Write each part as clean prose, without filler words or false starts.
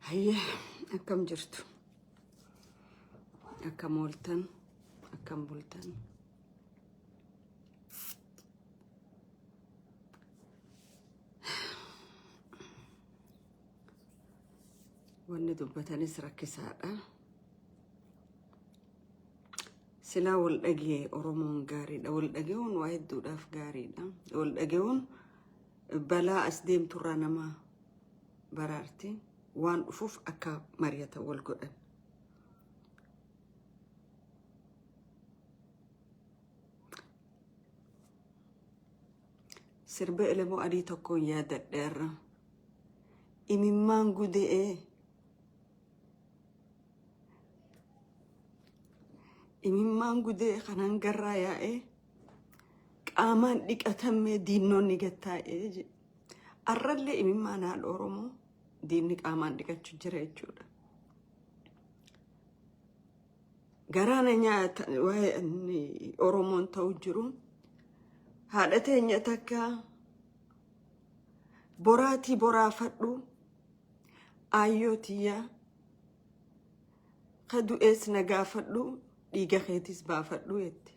Hayyee, akkam jirtu? Akkam ooltan? Akkam bultan? Wanni dubbatanis rakkisaadha. Silaa wal dhagee Oromoon gaariidha. Wal dhageewun waa hedduudhaaf gaariidha. Wal dhageewun balaa as deemturraa nama baraarti. Waan dhufuuf akka mari'atan wal godhan. Sirba Elemoo Adii tokkoon yaadadheerra. Imimmaan gude'ee imimmaan gudee kan hangarraa yaa'ee qaamaan dhiqatammee diinnoonni gattaa'ee jedhe. Arrallee imimmaan haadha Oromoo diinni qaamaan dhiqachuu jira jechuudha. Garaa na nyaata waa'ee inni Oromoon ta'u jiru. Haadha teenya takka boraatii boraafadhu aayyoo tiyyaa ka du'ees na gaafadhu dhiiga keetis baafadhu jette.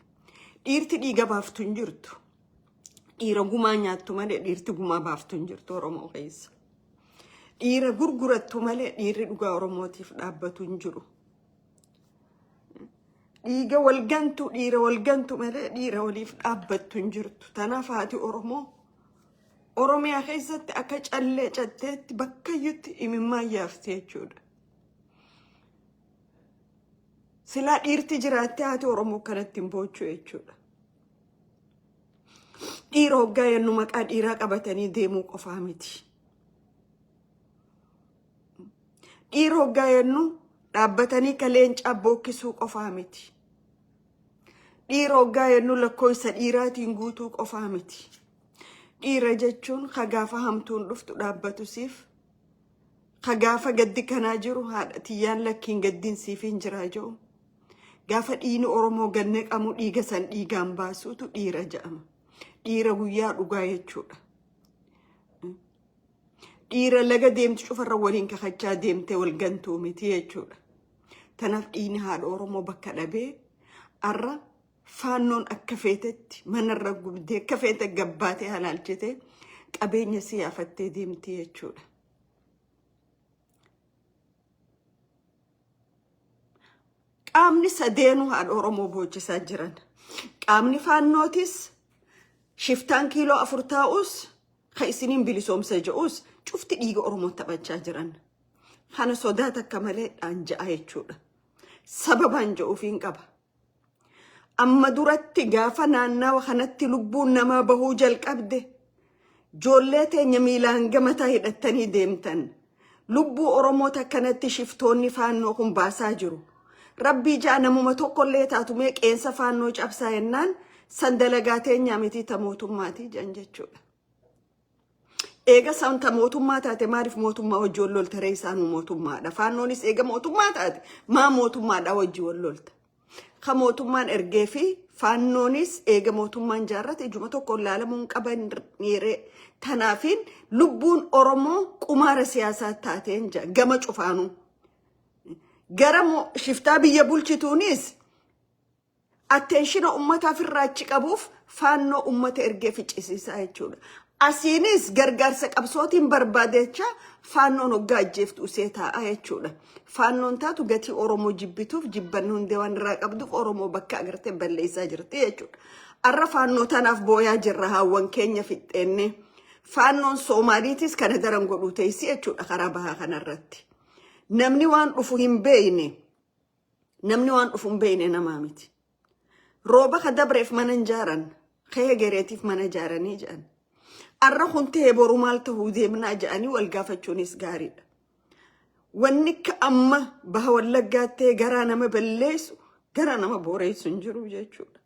Dhiirti dhiiga baaftu hin jirtu. Dhiira gumaa nyaattu malee dhiirti gumaa baaftu hin jirtu Oromoo keessa. Dhiira gurgurattu malee dhiirri dhugaa Oromootiif dhaabbatu hin jiru. Dhiiga wal gantu dhiira wal gantu malee dhiira waliif dhaabbattu hin jirtu. Tanaaf haati Oromoo Oromiyaa keessatti akka callee catteetti bakka iyyutti imimmaan yaafti jechuudha. Silaa dhiirti jiraattee haati Oromoo kanatti hin boochu jechuudha. Dhiira hoggaa yennu maqaa dhiiraa qabatanii deemuu qofaa miti. Dhiira hoggaa yennu dhaabbatanii ka leencaa bookkisuu qofaa miti. Dhiira hoggaa yennu lakkoofsa dhiiraatiin guutuu qofaa miti. Dhiira jechuun ka gaafa hamtuun dhuftu dhaabbatu siif, ka gaafa gaddi kanaa jiru haadha tiyyaan lakkiin gaddiin siif hin jiraa jiru. Gaafa dhiigni Oromoo gad naqamu dhiiga san dhiigaan baasuutu dhiira jedhama. Dhiira guyyaa dhugaa jechuudha. Dhiira laga deemtu cufarra waliin kakachaa deemtee wal gantuu miti jechuudha. Tanaaf dhiigni haadha Oromoo bakka dhabee arra faannoon akka feetetti manarra gubdee akka feete gabbaatee halaalchitee qabeenya si yaafattee deemti jechuudha. Qaamni sadeenuu haadha Oromoo boochisaa jiran. Qaamni faannootis shiftaan kiiloo 4 taa'us ka isiniin bilisoomsa je'us cufti dhiiga Oromoo taphachaa jiran. Kana sodaa takka malee dhaan ja'a jechuudha. Sababaan je'uufiin qaba. Amma duratti gaafa naannawa kanatti lubbuun namaa bahuu jalqabde joollee teenya miilaan gamataa hidhattanii deemtan. Lubbuu Oromoo takkanatti shiftoonni faannoo kun baasaa jiru. Rabbii ja'a namuma tokkollee taatu mee qeensa faannoo cabsaa jennaan san dalagaa teenyaa miti ta mootummaatii jedhan jechuudha. Eega san ta mootummaa taate maaliif mootummaa wajji wal lolta ree isaanuu mootummaadha. Faannoonis eega mootummaa taate maa mootummaadha wajji wal lolta. Ka mootummaan ergee fi faannoonis eega mootummaan jaarrate ijuma tokkoon laalamuu hin qaban ree. Tanaafiin lubbuun Oromoo qumaara siyaasaa taateen jira gama cufaanuu. Gara shiftaa biyya bulchituunis Attenshina ummataa ofirraa achi qabuuf faannoo ummata ergee ficcisiisaa jechuudha. Asiinis gargaarsa qabsootiin barbaadecha faannoon hoggaa ajjeeftu usee taa'a jechuudha. Faannoon taatu gatii Oromoo jibbituuf jibbanni hundee waan irraa qabduuf Oromoo bakka agartee balleessaa jirti jechuudha. Arra faannoo tanaaf booyaa jirra haawwan keenya fixxeenne. Faannoon Soomaaliitis kana daran godhuu teessi jechuudha karaa bahaa kanarratti. Namni waan dhufu hin beekne. Namni waan dhufu hin beekne namaa miti. Rooba ka dabreef mana hin jaaran, ka hegereetiif mana jaaranii jedhan. Arra kun ta'e boru maal ta'uu deemnaa jedhanii wal gaafachuunis gaariidha. Wanni akka amma baha wallaggaatti garaa nama balleessu, garaa nama booreessu hin jiru jechuudha.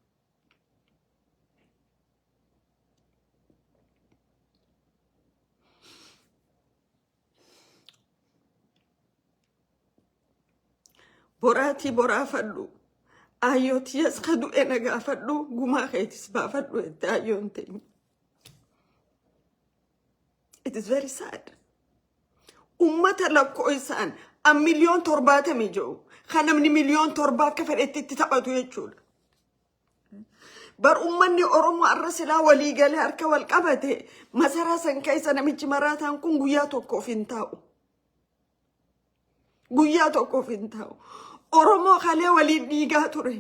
Boraatii boraafadhu. Aayyoo tiyyas ka du'e na gaafadhu. Gumaa keetis baafadhu jette aayyoon teenya. It is very sad. Ummata lakkoofsaan an 70 miliyoon jiru. Kan namni 7 miliyoon akka fedhetti itti taphatu jechuudha. Bar ummanni Oromoo arra silaa walii galee harka wal qabate, masaraa san keessa namichi maraataan kun guyyaa tokkoof hin taa'u. Guyyaa tokkoof hin taa'u. Oromoo kalee waliin dhiigaa ture.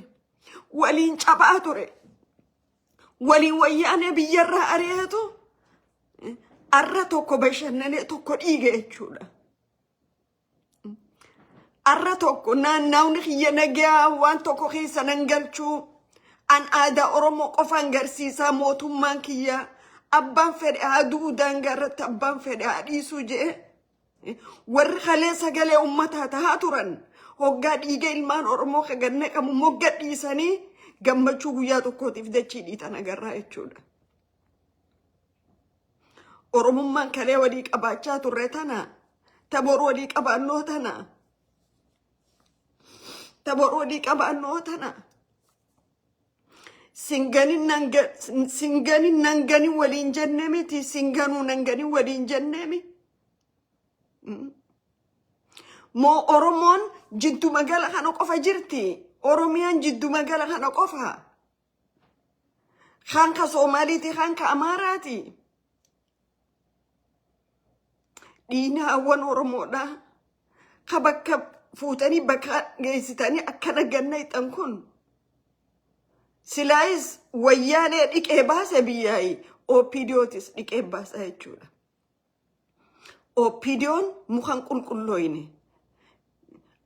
Waliin cabaa ture. Waliin wayyaanee biyyarraa ari'eetu arra tokko bashannanee tokko dhiiga jechuudha. Arra tokko naannawni kiyya nagaa waan tokko keessa nan galchuu, an aadaa Oromoo qofaan garsiisaa, mootummaan kiyya abbaan fedhe haa du'u, daangaa irratti abbaan fedhe haa dhiisuu jedhe, warri kalee sagalee ummataa tahaa turan hoggaa dhiiga ilmaan Oromoo ka gad naqamu mogga dhiisanii gammachuu guyyaa tokkootiif dachii dhiitan agarraa jechuudha. Oromummaan kalee walii qabaachaa turre tana, taboor walii qabaannoo tana, taboor walii qabaannoo tana. Singanin nanganin waliin jenne miti, singanuu nanganin waliin jenne mi. Moo Oromoon jiddu magala kana qofa jirti? Oromiyaan jiddu magala kana qofa. Kan ka Soomaaliiti, kan ka Amaaraati. Dhiina hawwan Oromoodha. Ka bakka fuutanii bakka geessitanii akkana ganna ixan kun. Silaayis wayyaanee dhiqee baase biyyaayi, OPDOtis dhiqee baasa jechuudha. OPDOn mukan qulqullooyne.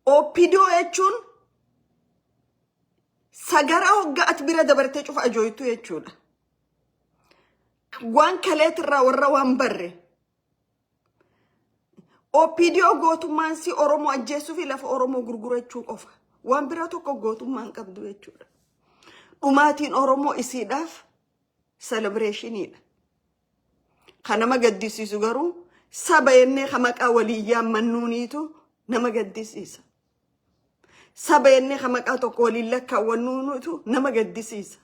OPDO jechuun sagaraa hoggaa ati bira dabartee cufa ajooytu jechuudha. Waan kaleetirraa warra waan barre. OPDO gootummaan si Oromoo ajjeesuu fi lafa Oromoo gurgurachuu qofa. Waan bira tokko gootummaan qabdu jechuudha. Dhumaatiin Oromoo isiidhaaf celebrationiidha. Kan nama gaddisiisu garuu saba jennee ka maqaa walii yaammannuuniitu nama gaddisiisa. Saba jennee ka maqaa tokko waliin lakkaawwannuuniitu nama gaddisiisa.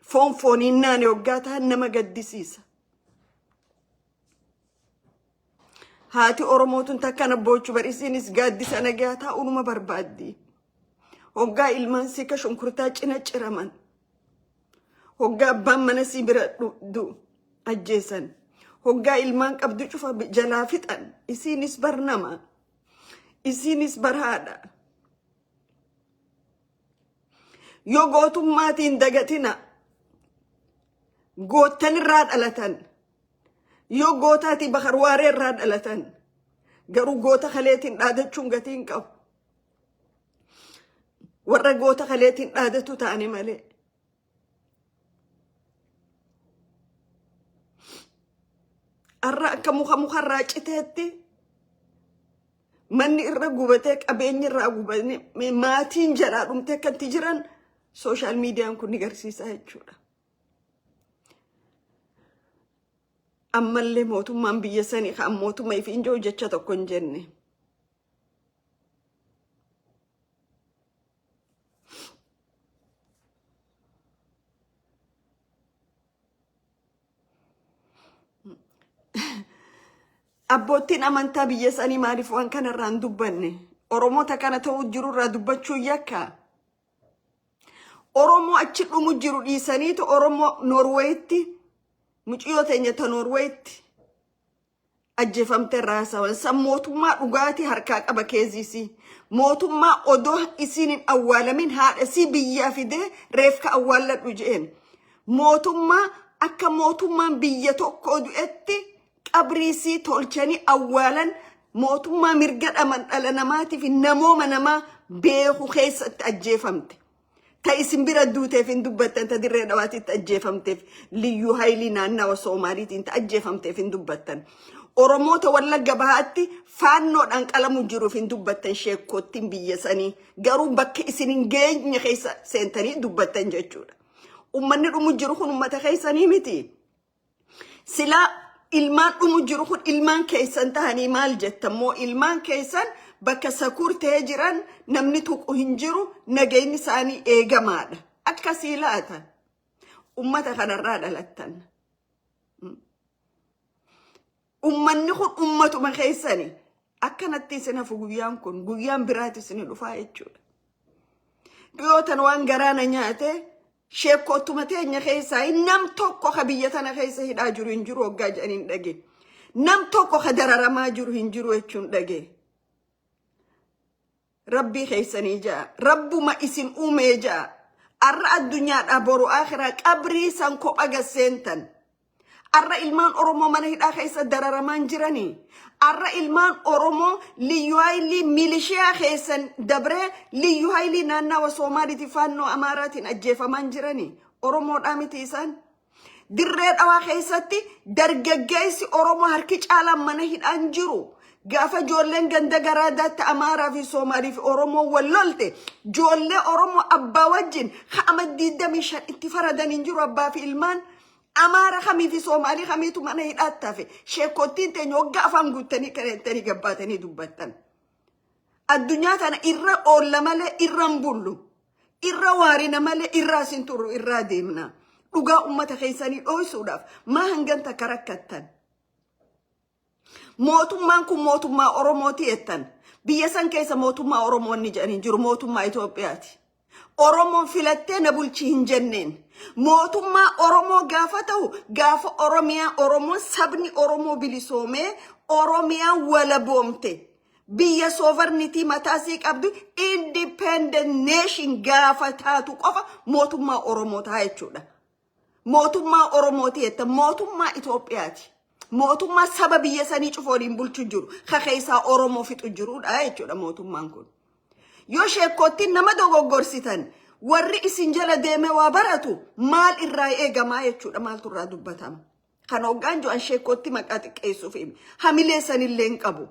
Foon fooniin naane hoggaa ta'an nama gaddisiisa. Haati Oromootun takkana boochuu barisiinis gaaddisa nagaa taa'uunuma barbaaddi. Hoggaa ilmaan sii ka shunkurtaa cina ciraman. Hoggaa abbaan mana sii bira du'u ajjeesan. Hoggaa ilmaan qabdu cufa jalaa fixan. Isiinis bar nama. Isiinis bar haadha. Yoo gootummaatiin dagatina, goottan irraa dhalatan. Yoo gootaatii Bakar Waaree irraa dhalatan, garuu goota kaleetiin dhaadachuun gatii hin qabu. Warra goota kaleetiin dhaadatu ta'ani malee. Har'a akka muka mukarraa citeetti manni irra gubatee, qabeenyi irraa gubatee, maatiin jalaa dhumtee akkatti jiran social mediaan kun ni garsiisa jechuudha. Ammallee mootummaan biyya sanii kan mootummaa ifi injoo jecha tokko hin jenne. Abboottiin amantaa biyya sanii maaliif waan kanarraa hin dubbanne? Oromoota kana ta'uu jirurraa dubbachuu yakka. Oromoo achi dhumu jiru dhiisaniitu Oromoo Noorweeyitti, mucayyoo teenya ta Noorweeyitti ajjeefamte irraa haasawan. San mootummaa dhugaatii harkaa qaba keeziisii. Mootummaa odoo isiin hin awwaalamin haadha isii biyyaa fidee reefka awwaalladhu je'een. Mootummaa akka mootummaan biyya tokko du'etti qabrii isii tolchanii awwaalan, mootummaa mirga dhaman dhala namaatii fi namooma namaa beeku keessatti ajjeefamte. Ta isin bira duuteef hin dubbattan, ta Dirree Dhawaatitti ajjeefamteef, liyyuu haayilii naannawa Soomaaliitiin ta ajjeefamteef hin dubbattan. Oromoota Wallagga Bahaatti faannoodhaan qalamu jiruuf hin dubbattan, sheekkoottiin biyya sanii. Garuu bakka isin hin geenye keessa seentanii dubbattan jechuudha. Uummanni dhumu jiru kun uummata keessanii miti. Silaa ilmaan dhumu jiru kun ilmaan keessan tahanii maal jettan? Moo ilmaan keessan bakka sakuur ta'ee jiran, namni tuqu hin jiru, nageenyi isaanii eegamaadha. Akkasii laata? Ummata kanarraa dhalattan. Ummanni kun ummatuma keessani. Akkanatti isin hafu guyyaan kun guyyaan biraati isin dhufaa jechuudha. Dhiyootan waan garaana nyaate sheekkootuma teenya keessaa nam tokko ka biyya tana keessa hidhaa jiru hin jiru waggaa jedhaniin dhage. Nam tokko ka dararamaa jiru hin jiru jechuun dhage. Rabbii keessanii ja'a. Rabbuma isin uumee ja'a. Arra addunyaadhaa boru akhiraa qabrii san kopha gasseentan. Arra ilmaan Oromoo mana hidhaa keessa dararamaan jiranii. Arra ilmaan Oromoo liyyu haayilii milishiyaa keessan dabree liyyu haayilii naannawa Soomaaliitii faannoo Amaaraatiin ajjeefamaan jiranii. Oromoodhaa miti isaan. Dirree Dhawaa keessatti dargaggeessi Oromoo harki caalaan mana hidhaan jiru. Gaafa ijoolleen ganda garaadaatti Amaaraa fi Soomaalii fi Oromoo wal lolte ijoollee Oromoo abbaa wajjin ha'ama 25 itti faradan hin jiru abbaa fi ilmaan. Amaara kamii fi Soomaalii kamiitu mana hidhaatti hafe. Sheekottiin teenya waggaa afaan guuttanii kareettanii gabbaatanii dubbattan. Addunyaa tana irra oolla malee irra hin bullu. Irra waarina malee irraa sin turru irraa deemna. Dhugaa ummata keessanii dhooysuudhaaf maa hangan takka rakkattan? Mootummaan kun mootummaa Oromooti jettan. Biyya san keessa mootummaa Oromoo inni jedhan hin jiru mootummaa Itoophiyaati. Oromoon filattee na bulchi hin jenneen. Mootummaa Oromoo gaafa ta'u gaafa Oromiyaa Oromoon sabni Oromoo bilisoomee Oromiyaan walaboomte biyya sovereignty mataasii qabdu independent nation gaafa taatu qofa mootummaa Oromoo ta'a jechuudha. Mootummaa Oromooti jetta mootummaa Itoophiyaati. Mootummaa saba biyya sanii cufa waliin bulchu jiru ka keessaa Oromoo fixu jirudha jechuudha mootummaan kun. Yoo sheekkoottiin nama dogoggorsitan warri isin jala deemee waa baratu maal irraa eegamaa jechuudha maaltu irraa dubbatama. Kan hoggaan jo'an sheekkootti maqaa xiqqeessuuf himi. Hamilee sanillee hin qabu.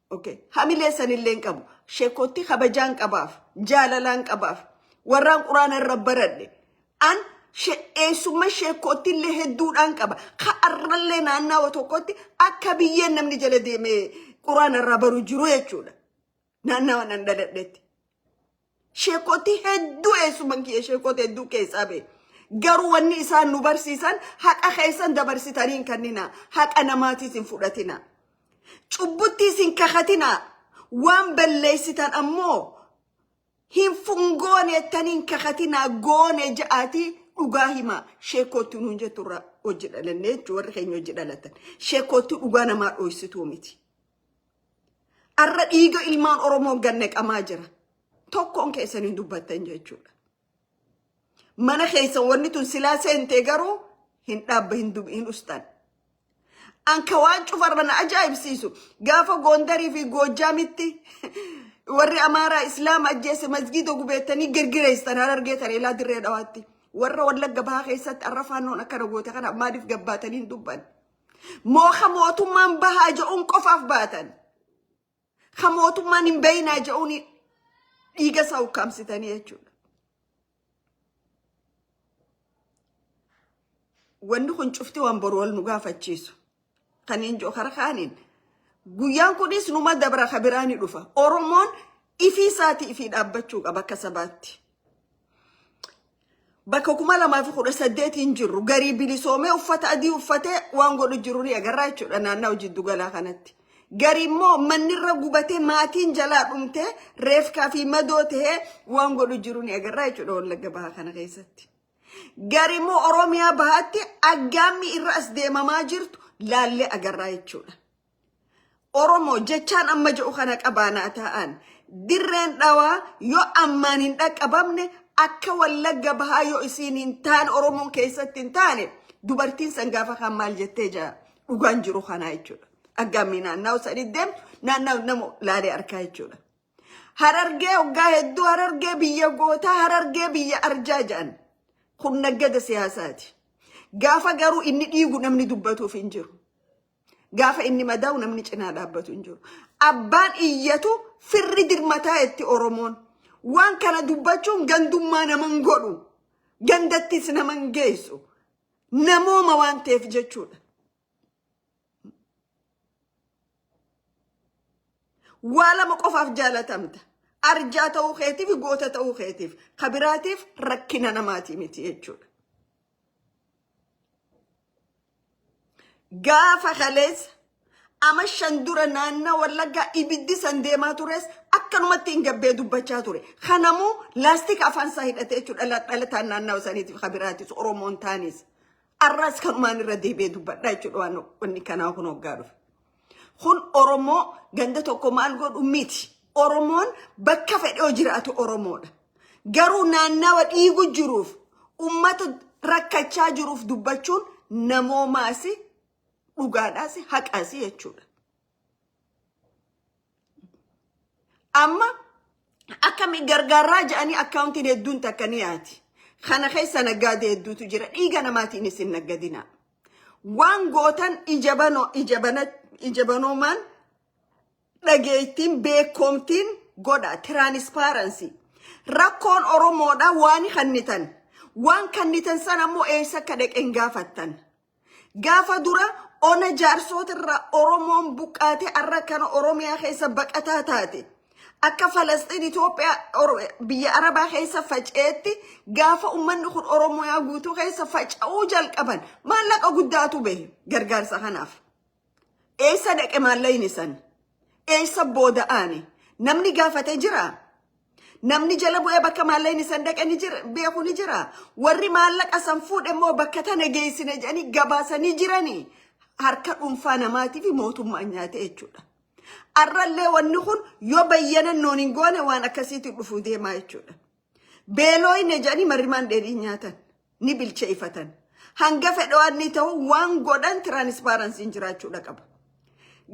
Okay. Hamilee sanillee hin qabu. Sheekootti kabajaan qabaaf, jaalalaan qabaaf, warraan quraana irra baradhe. An eessumma sheekootti illee hedduudhaan qaba. Ka arrallee naannawa tokkotti akka biyyeen namni jala deemee quraana irraa baru jiru jechuudha. Naannawa nan dhaladhetti. Sheekootti hedduu eessumman kiyya sheekota hedduu keessaa ba'e. Garuu wanni isaan nu barsiisan haqa keessan dabarsitanii hin kenninaa. Haqa namaatiis hin fudhatinaa. Cubbuttiis hin kakatinaa. Waan balleessitan ammoo hin fungoone jettanii hin kakatinaa goone ja'aatii dhugaa himaa. Sheekootti nuun jettu irraa hojii dhalanne jechuudha warri keenya hojii dhalatan. Sheekootti dhugaa namaa dhoysituu miti. Arra dhiiga ilmaan Oromoo gannaqamaa jira. Tokkoon keessan hin dubbattan jechuudha. Mana keessan wanni tun silaa seentee garuu hin dhaabba hin ustan. Anka waan cufarra na ajaa'ibsiisu gaafa Goondarii fi Goojjaamitti warri Amaaraa Islaama ajjeese masgiida gubeettanii girgireessitan Harargee Tareelaa Dirree Dhawaatti. Warra Wallagga Bahaa keessatti arra faannoon akkana goote kana maaliif gabbaatanii hin dubban? Moo ka mootummaan bahaa je'uun qofaaf baatan? Ka mootummaan hin beeynaa je'uun dhiiga isaa ukkaamsitanii jechuudha. Wanni kun cufti waan boru wal nu gaafachiisu. Kaniin jiru kara kaaniin. Guyyaan kunis numa dabra ka biraa ni dhufa. Oromoon ifii isaatii ifii dhaabbachuu qaba akka sabaatti. Bakka 2018 hin jirru garii bilisoomee uffata adii uffatee waan godhu jiru ni agarraa jechuudha naannawa jiddu galaa kanatti. Garii immoo manni irra gubatee maatiin jalaa dhumtee reefkaa fi madoo ta'ee waan godhu jiru ni agarraa jechuudha Wallagga Bahaa kana keessatti. Garii immoo Oromiyaa Bahaatti aggaammii irra as deemamaa jirtu laallee agarraa jechuudha. Oromoo jechaan amma jedhu kana qabaanaa ta'an Dirreen Dhawaa yoo ammaan hin dhaqqabamne akka Wallagga Bahaa yoo isiin hin taane Oromoon keessatti hin taane dubartiin san gaafa kan maal jettee jaa dhugaan jiru kanaa jechuudha. Aggaammii naanna'u sanii deemtu naanna'u nama laalee arkaa jechuudha. Harargee hoggaa hedduu Harargee biyya gootaa Harargee biyya arjaa jedhan kun naggada siyaasaati. Gaafa garuu inni dhiigu namni dubbatuuf hin jiru. Gaafa inni madaa'u namni cinaa dhaabbatu hin jiru. Abbaan iyyatu firri dirmataa itti Oromoon. Waan kana dubbachuun gandummaa nama hin godhu. Gandattis nama hin geessu. Namooma waan ta'eef jechuudha. Waa lama qofaaf jaalatamta. Arjaa ta'uu keetiif goota ta'uu keetiif. Kabiraatiif rakkina namaatii miti jechuudha. Gaafa kaleessa Ama 5 dura naannaa Wallaggaa ibiddi san deemaa tures akkanumatti hin gabbee dubbachaa ture. Kanamuu laastika afaan isaa hidhatee jechuudha dhalataan naannawa saniitiif kabiraatis Oromoon taanis. Arraas kanumaan irra deebi'ee dubbadha jechuudha waan wanni kanaa kun hoggaa dhufe. Kun Oromoo ganda tokko maal godhu miti. Oromoon bakka fedhe yoo jiraatu Oromoodha. Garuu naannawa dhiigu jiruuf, ummata rakkachaa jiruuf dubbachuun namoomaas, dhugaadhaas, haqaas jechuudha. Amma akkami gargaarraa jedhanii akkaawuntiin hedduun takka ni yaati. Kana keessa naggaadee hedduutu jira. Dhiiga namaatiin isin naggadinaa. Waan gootan ija banoo ija bana ija banoomaan dhageettiin beekomtiin godha, transparency. Rakkoon Oromoodha waan kannitan. Waan kannitan sana immoo eessa akka dhaqeen gaafattan. Gaafa dura ona jaarsoota irraa Oromoon buqqaatee har'a kana Oromiyaa keessa baqataa taate. Akka Falastiin Itoophiyaa biyya Arabaa keessa faca'etti gaafa uummanni kun Oromiyaa guutuu keessa faca'uu jalqaban maallaqa guddaatu bahe gargaarsa kanaaf. Eessa dhaqe maallaqni san? Eessa booda aane? Namni gaafatee jiraa? Namni jala bu'ee bakka maallaqni san dhaqe ni jira, beeku ni jira. Warri maallaqa san fuudhe immoo bakka tana geessine jedhanii gabaasanii jiranii harka dhuunfaa namaatii fi mootummaan nyaate jechuudha. Arrallee wanni kun yoo bayyanannoon hin goone waan akkasiitti dhufuu deemaa jechuudha. Beelooyne jedhanii marrimaan dheedhii nyaatan ni bilcheeffatan. Hanga fedhe waan ni ta'u waan godhan transparencyn jiraachuudha qaba.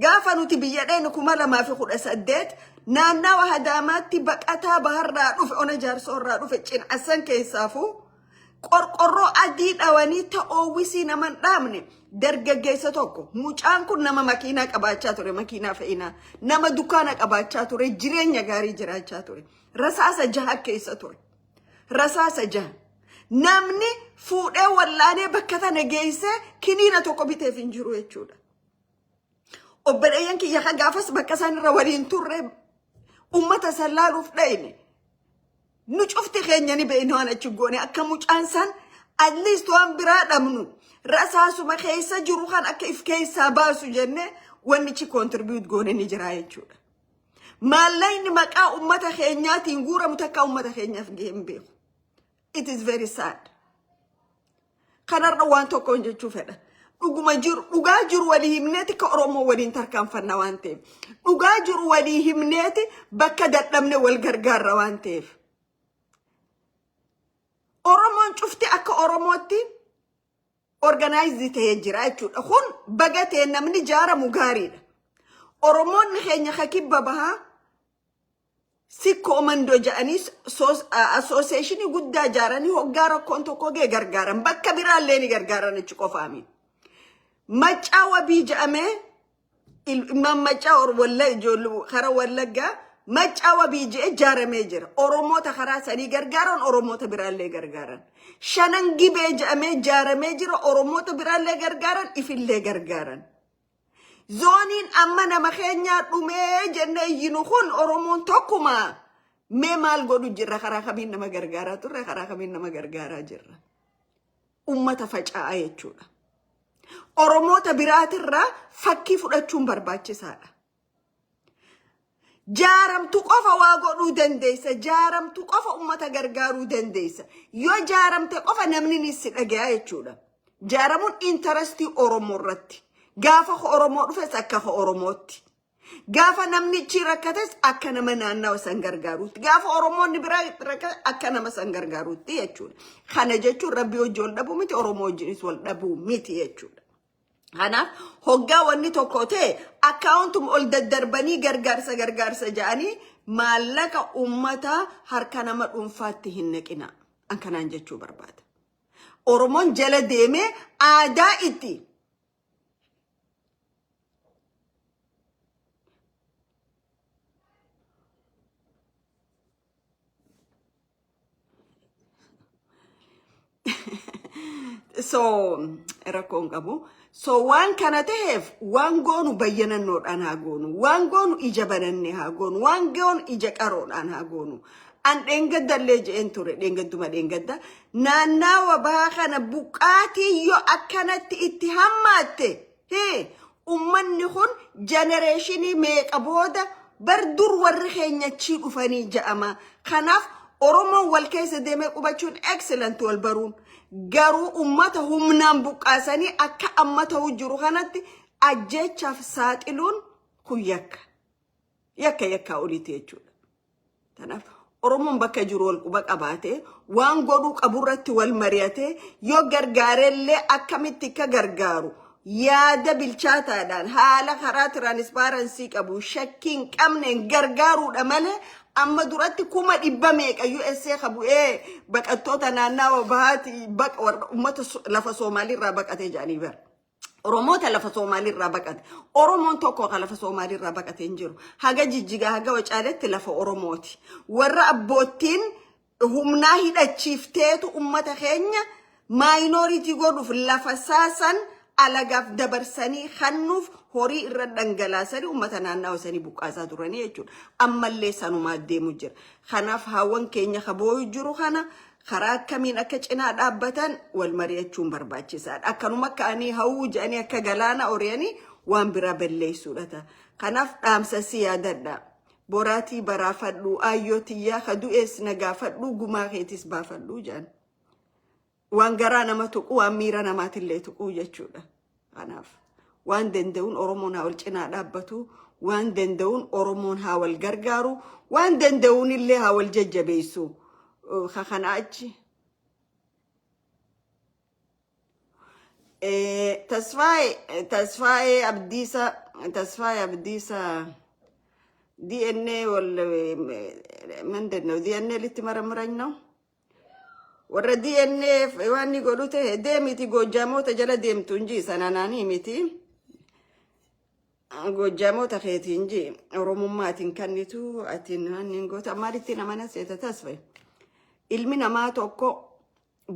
Gaafa nuti biyya dheenu 2018 naannawa Hadaamaatti baqataa baharraa dhufe, ona jaarsoorraa dhufe, cin'assan keessaafuu qorqorroo adii dhawanii ta'oowwisii naman dhaabne dargaggeessa tokko. Mucaan kun nama makiinaa qabaachaa ture, makiinaa fe'inaa, nama dukkaana qabaachaa ture, jireenya gaarii jiraachaa ture. Rasaasa jaha keessa ture. Rasaasa jaha. Namni fuudhee wallaanee bakka tana geessee kiniina tokko biteef hin jiru jechuudha. Obboleeyyan kiyya kan gaafas bakka isaan irra waliin turre ummata san laaluuf dhayne. Nu cufti keenya ni beekna waan achi goone, akka mucaan san at least waan biraa dhabnu rasaasuma keessa jiru kan akka if keessaa baasu jenne wannichi contribute goone ni jira jechuudha. Maallaqni maqaa ummata keenyaatiin guuramu takka ummata keenyaaf gahee hin beeku. It is very sad. Kanarra waan tokkoon jechuu fedha. Dhuguma jiru, dhugaa jiru walii himneeti ka Oromoo waliin tarkaanfanna waan ta'eef. Dhugaa jiru walii himneeti bakka dadhabne wal gargaarra waan ta'eef. Oromoon cufti akka Oromootti organize ta'ee jira jechuudha. Kun baga ta'e, namni jaaramu gaariidha. Oromoonni keenya ka kibba bahaa sikkoo mandoo jedhanii associationii guddaa ijaaranii hoggaa rakkoon tokko ga'e gargaaran. Bakka biraallee ni gargaaran achi qofaami. Maccaa wabii jedhamee ilmaan maccaa walla ijoollee karaa Wallaggaa maccaa wabii jedhee ijaaramee jira. Oromoota karaa sanii gargaaran, Oromoota biraallee gargaaran. Shanan gibee jedhamee ijaaramee jira. Oromoota biraallee gargaaran, ifillee gargaaran. Zooniin amma nama keenyaa dhumee jennee iyyinu kun Oromoon tokkuma. Mee maal godhu jirra? Karaa kamiin nama gargaaraa turre? Karaa kamiin nama gargaaraa jirra? Ummata faca'aa jechuudha. Oromoota biraatirraa fakkii fudhachuun barbaachisaadha. Jaaramtu qofa waa godhuu dandeessa. Jaaramtu qofa ummata gargaaruu dandeessa. Yoo jaaramte qofa namni ni si dhagaya jechuudha. Jaaramuun interestii Oromoo irratti. Gaafa Oromoo dhufes akka Oromootti. Gaafa namnichi rakkates akka nama naannawa san gargaaruutti. Gaafa Oromoonni biraa rakkate akka nama san gargaaruutti jechuudha. Kana jechuun Rabbii wajji wal dhabuu miti, Oromoo wajjinis wal dhabuu miti jechuudha. Kanaaf hoggaa wanni tokko ta'e akkaawuntuma ol daddarbanii gargaarsa gargaarsa jedhanii maallaqa uummataa harka nama dhuunfaatti hin naqina. An kanaan jechuu barbaada. Oromoon jala deemee aadaa itti so rakkoon qabu. So waan kana ta'eef waan goonu bayyanannoodhaan haa goonu. Waan goonu ija banannee haa goonu. Waan goonu ija qaroodhaan haa goonu. An dheengaddallee je'een ture, dheengadduma dheengadda naannawa bahaa kana buqqaatii yoo akkanatti itti hammaatte hee. Ummanni kun generation meeqa booda bar dur warri keenya achii dhufanii ja'ama. Kanaaf Oromoon wal keessa deemee qubachuun excellent, wal baruun. Garuu ummata humnaan buqqaasanii akka amma ta'u jiru kanatti ajjeechaaf saaxiluun kun yakka. Yakka yakkaa oliiti jechuudha. Kanaaf Oromoon bakka jiru wal quba qabaatee, waan godhuu qaburratti wal mari'atee, yoo gargaarellee akkamitti akka gargaaru yaada bilchaataadhaan, haala karaa transparency qabu, shakkii hin qabneen gargaaruudha malee, amma duratti 100,000 meeqa USA qabu baqattoota naannawa bahaati, baqa warra uummata lafa Somaaliirraa baqatee jedhanii bara. Oromoota lafa Somaaliirraa baqate. Oromoon tokko kan lafa Somaaliirraa baqate hin jiru. Haga Jijjigaa haga Wacaaletti lafa Oromooti. Warra abboottiin humnaa hidhachiifteetu ummata keenya minority godhuuf lafa saasan alagaaf dabarsanii kannuuf horii irra dhangalaasanii ummata naannawa sanii buqqaasaa turanii jechuudha. Ammallee sanumaa deemu jira. Kanaaf haawwan keenya kabooyu jiru kana karaa akkamiin akka cinaa dhaabbatan wal mari'achuun barbaachisaadha. Akkanuma ka'anii hawwuu jedhanii akka galaana ori'anii waan biraa balleessuudha ta'a. Kanaaf dhaamsa si yaadadha. Boraatii baraafadhu, aayyoo tiyyaa, ka du'ees na gaafadhu, gumaa keetis baafadhu jedhan. Waan garaa nama tuqu, waan miira namaatillee tuqu jechuudha. Kanaaf waan danda'uun Oromoon haa wal cinaa dhaabbatu, waan danda'uun Oromoon haa wal gargaaru, waan danda'uun illee haa wal jajjabeessu. Ka kana achi. Tasfaayee Abdiisaa, Tasfaayee Abdiisaa, DNA wal ምንድን ነው? DNA ልትመረምረኝ ነው? Warra DNA waan ni godhu ta'e deemiti, Goojjaamoota jala deemtu inji sananaanii miti. Goojjaamoota keeti inji Oromummaatiin kannitu atiin waan hin goota maalitti nama seeta, Tasfaye. Ilmi namaa tokko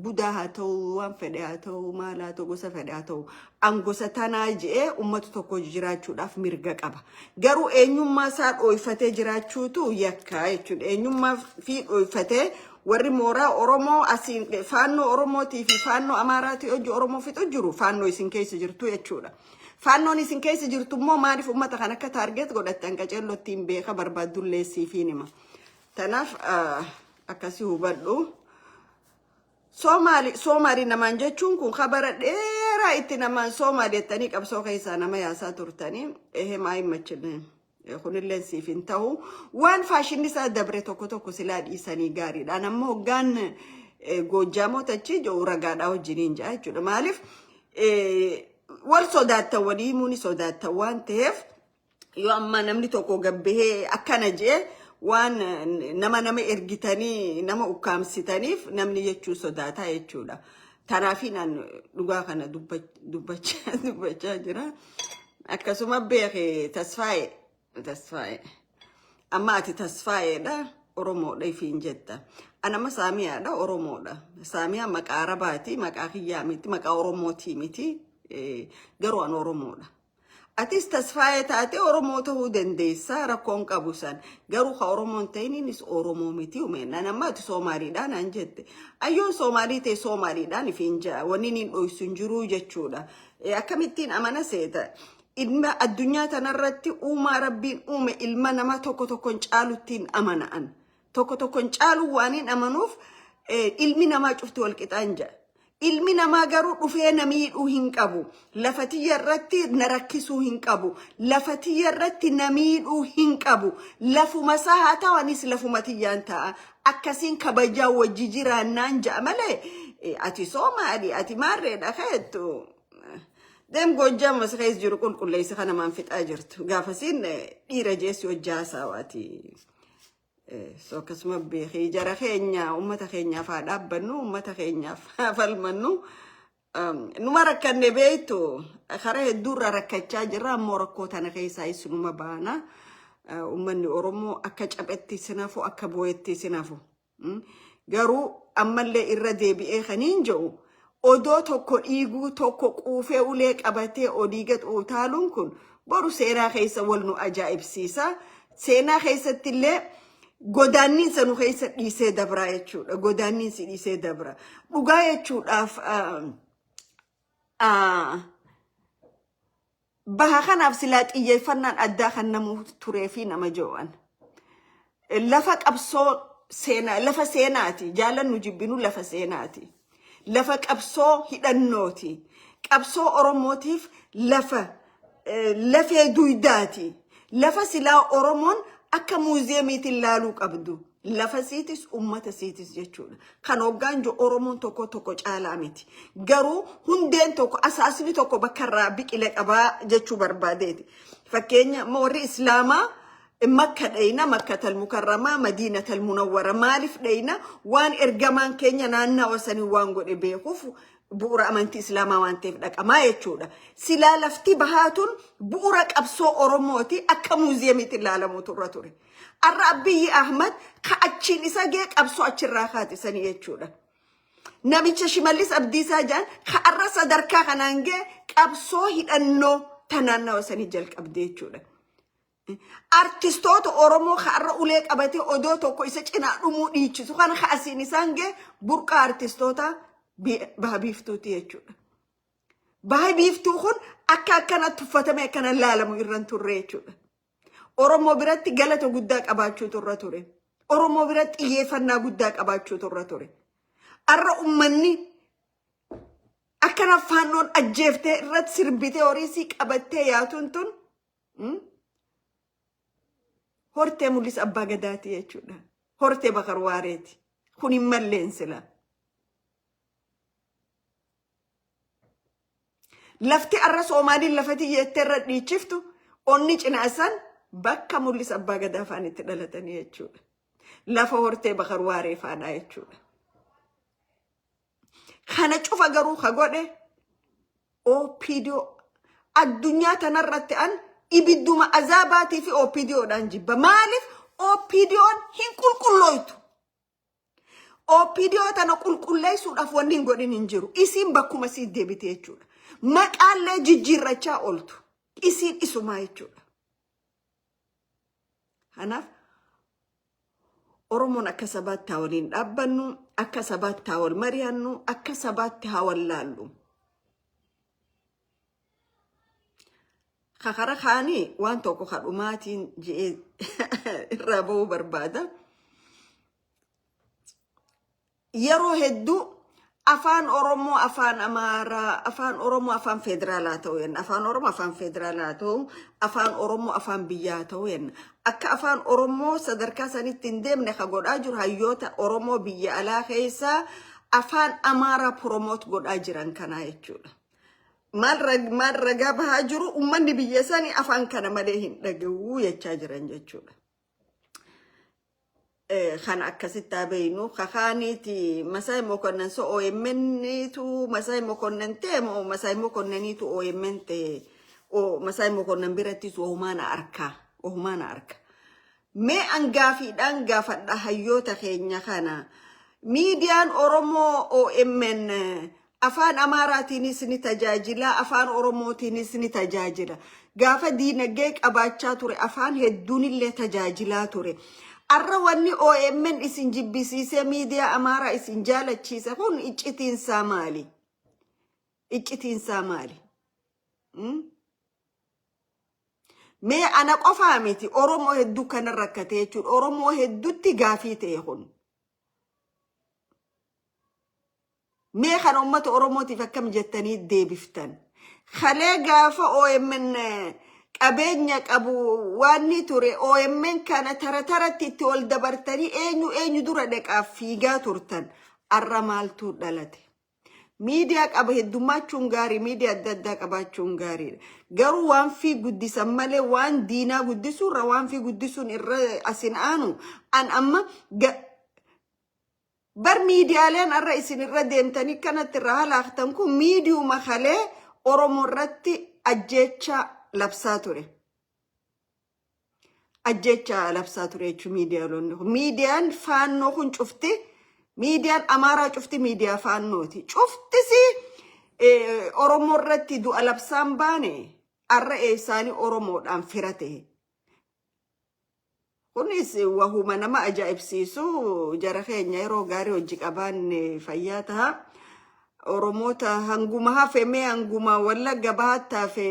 budaa haa ta'u, waan fedhe haa ta'u, maal haa ta'u, gosa fedhe haa ta'u, an gosa tanaa je'ee ummata tokko jiraachuudhaaf mirga qaba. Garuu eenyummaa isaa dhooyfatee jiraachuutu yakkaa jechuudha. Eenyummaa fi dhooyfatee warri mooraa Oromoo asiin faannoo Oromootii fi faannoo Amaaraatii hojii Oromoo fixu jiru, faannoo isin keessa jirtu jechuudha. Faannoon isin keessa jirtu immoo maaliif ummata kan akka target godhattan qaceellootti hin beeka, barbaaddullee siifiin hima. Tanaaf akkasii hubadhu. Soomaali Soomaali namaan jechuun kun kabara dheeraa itti namaan Soomaali jettanii qabsoo keessaa nama yaasaa turtanii ehee maa hin machinne, kunillee siif hin ta'u. Waan faashinni isaa dabre tokko tokko silaa dhiisanii gaariidha. Amma hoggaan Goojjaamoota achi jiru ragaadhaa wajjiniin jira jechuudha. Maaliif wal sodaattan, walii himuu ni sodaattan waan ta'eef, yoo amma namni tokko gabbahee akkana jee waan nama nama ergitanii nama ukkaamsitaniif namni jechuu sodaataa jechuudha. Tanaafi naan dhugaa kana dubbachaa jira. Akkasuma beeke, Tasfaa'e, Tasfaa'e. Amma ati Tasfaa'eedha, Oromoodha ifiin jetta. Anama Saamiyaadha, Oromoodha. Saamiyaa maqaa Arabaati, maqaa kiyyaa miti, maqaa Oromootii miti. Garuu an Oromoodha. Atis Tasfaa'ee taate Oromoo ta'uu dandeessa, rakkoon qabu san. Garuu ka Oromoon ta'in innis Oromoo miti umeenna. Nama ati Soomaaliidhaan naan jette. Ayyoon Soomaalii ta'e Soomaaliidhaan ifiin ja'a. Wanni inni dhoysu hin jiru jechuudha. Akkamittiin amana seeta? Ilma addunyaa tanarratti uumaa Rabbiin uume ilma nama tokko tokkoon caaluttiin amana'an. Tokko tokkoon caalu waan hin amanuuf, ilmi namaa cufti wal qixaan ja'a. Ilmi namaa garuu dhufee na miidhuu hin qabu. Lafa tiyya irratti na rakkisuu hin qabu. Lafa tiyya irratti na miidhuu hin qabu. Lafuma isaa haa ta'u, anis lafuma tiyyaan ta'a. Akkasiin kabajaa wajji jiraannaan ja'a malee, ati Soomaali, ati maarreedha keettu. Deem, Goojjaam masa keessa jiru qulqulleessi, kana maan fixaa jirtu. Gaafasiin dhiira jeessi hojjaa saawaati. So akkasuma beekee, jara keenya, uummata keenyaaf haa dhaabbannu, uummata keenyaaf haa falmannu. Numa rakkanne beektu, karaa hedduurra rakkachaa jirra, ammoo rakkoo tana keessaa isinuma baana. Uummanni Oromoo akka caphetti sinafu, akka boo'etti sinafu. Garuu ammallee irra deebi'ee kaniin jedhu, odoo tokko dhiiguu tokko quufee ulee qabatee olii gad utaaluun kun boru seenaa keessa wal nu ajaa'ibsiisa. Seenaa keessatti illee godaanniinsa nu keessa dhiisee dabraa jechuudha. Godaanniinsi dhiisee dabra. Dhugaa jechuudhaaf, Baha kanaaf silaa xiyyeeffannaan addaa kan namuu turee fi nama jo'an. Lafa qabsoo seenaa, lafa seenaati. Jaalannu jibbinu lafa seenaati. Lafa qabsoo hidhannooti. Qabsoo Oromootiif lafa lafee duydaati. Lafa silaa Oromoon akka muuziyeemiitiin laaluu qabdu. Lafa siitis ummata siitis jechuudha. Kan hoggaan jiru Oromoon tokko tokko caalaa miti. Garuu hundeen tokko, asaasni tokko bakka irraa biqile qabaa jechuu barbaadeeti. Fakkeenya warri Islaamaa Makka dheyna, Makkatal Mukarramaa, Madiinatal Munawwara maaliif dheyna? Waan ergamaan keenya naannawa sanii waan godhe beekuuf, bu'uura amantii Islaamaa waan ta'eef dhaqamaa jechuudha. Silaa lafti bahaatun bu'uura qabsoo Oromooti, akka muuziyeemiitti ilaalamuutu irra ture. Har'a Abiyyi Ahmad ka achiin isa ga'e qabsoo achirraa kaate sanii jechuudha. Namicha Shimallis Abdiisaa jedhan ka har'a sadarkaa kanaan ga'e qabsoo hidhannoo ta naannawa sanii jalqabde jechuudha. Artistoota Oromoo ka har'a ulee qabatee odoo tokko isa cinaa dhumuu dhiichisu kana ka asiin isaan ga'e burqaa artistoota baha biiftuuti jechuudha. Baha biiftuu kun akka akkana tuffatamee akkana laalamu irra hin turre jechuudha. Oromoo biratti galata guddaa qabaachuutu irra ture. Oromoo biratti xiyyeeffannaa guddaa qabaachuutu irra ture. Har'a uummanni akkana faannoon ajjeeftee irratti sirbitee horii sii qabattee yaatuun tun hortee mul'isa abbaa gadaati jechuudha. Hortee Bakar Waareeti. Kun hin malleen sila. Lafti arra Soomaaliin lafati jettee irra dhiichiftu onni cinaasan bakka mul'isa abbaa gadaa faan itti dhalatanii jechuudha. Lafa hortee Bakar Waaree faadhaa jechuudha. Kana cufa garuu ka godhe OPDO. Addunyaa tanarratti an ibidduma azaabaatii fi OPDOdhaan jibba. Maaliif? OPDOn hin qulqullooytu. OPDO tana qulqulleessuudhaaf wanni hin godhin hin jiru. Isiin bakkuma sii deebite jechuudha. Maqaallee jijjiirrachaa ooltu. Isiin isumaa jechuudha. Kanaaf Oromoon akka sabaatti haa waliin dhaabbannu, akka sabaatti haa wal mari'annu, akka sabaatti haa wal laallu. Kakara kaanii waan tokko kadhumaatiin je'ee irraa ba'uu barbaada. Yeroo hedduu afaan Oromoo afaan Amaaraa, afaan Oromoo afaan federaalaa ta'u jenna. Afaan Oromoo afaan federaalaa ta'u, afaan Oromoo afaan biyyaa ta'u jenna. Akka afaan Oromoo sadarkaa sanitti hin deemne ka godhaa jiru hayyoota Oromoo biyya alaa keessaa afaan Amaaraa promote godhaa jiran kanaa jechuudha. Maal ragaa bahaa jiru? Uummanni biyya sanii afaan kana malee hin dhaga'u jechaa jiran jechuudha. Kan akkasitti haa beeknu. Kakaaniiti Masaay Mokonnan so OMN tu Masaay Mokonnan ta'e moo Masaay Mokonnaniitu OMN ta'e? O Masaay Mokonnan birattis ohumaana arkaa, ohumaana arka. Mee an gaafiidhaan gaafadha hayyoota keenya kana. Miidiyaan Oromoo OMN afaan Amaaraatiinis ni tajaajila, afaan Oromootiinis ni tajaajila. Gaafa diinagdee qabaachaa ture afaan hedduunillee tajaajilaa ture. Arra wanni OMN isin jibbisiisee miidiyaa Amaaraa isin jaalachiise kun iccitiinsaa maali? Iccitiinsaa maali? Mee ana qofaa miti, Oromoo hedduu kana rakkate jechuudha. Oromoo hedduutti gaafii ta'e kun. Mee kana uummata Oromootiif akkam jettanii deebiftan? Kalee gaafa OMN qabeenya qabu waan ni ture, OMN kana tara taratti itti ol dabartanii eenyu eenyu dura dhaqaaf fiigaa turtan. Arra maaltu dhalate? Miidiyaa qaba heddummachuun gaarii, miidiyaa adda addaa qabaachuun gaariidha. Garuu waan fi guddisan malee waan diinaa guddisuurra waan fi guddisuun irra asin aanu an amma bar miidiyaaleen har'a isin irra deemtanii kanatti irra halaaktan kun miidiyuma kalee Oromoo irratti ajjeecha labsaa ture. Ajjeecha labsaa ture jechuun miidiyaalonni kun. Miidiyaan faannoo kun cufti, miidiyaan Amaaraa cufti miidiyaa faannooti. Cuftisi Oromoo irratti du'a labsaan baane har'a eessaanii Oromoodhaan fira ta'e? Kunis wahuma nama ajaa'ibsiisu. Jara keenya, yeroo gaarii hojii qabaanne fayyaa taha. Oromoota hanguma hafe, mee hanguma Wallagga Bahaatti hafe,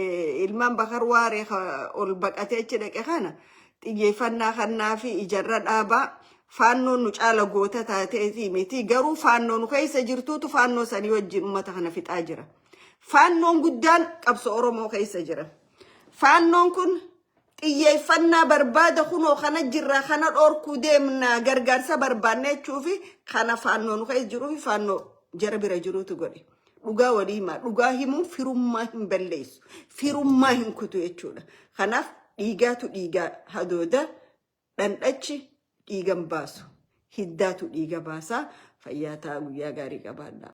ilmaan Bakar Waaree ol baqatee achi dhaqe kana xiyyeeffannaa kannaa fi ijarra dhaabaa. Faannoon nu caala goota taateetii miti, garuu faannoo nu keessa jirtuutu faannoo sanii wajjin uummata kana fixaa jira. Faannoon guddaan qabsoo Oromoo keessa jira. Faannoon kun xiyyeeffannaa barbaada. Kunoo kana jirra, kana dhorkuu deemna, gargaarsa barbaanne jechuufi kana faannoo nu keessa jiruu fi faannoo jara bira jiruutu godhe. Dhugaa walii himaa. Dhugaa himuun firummaa hin balleessu. Firummaa hin kutu jechuudha. Kanaaf dhiigaatu dhiigaa hadooda, dhandhachi dhiigan baasu. Hiddaatu dhiiga baasaa. Fayyaa ta'a, guyyaa gaarii qabaadhaa.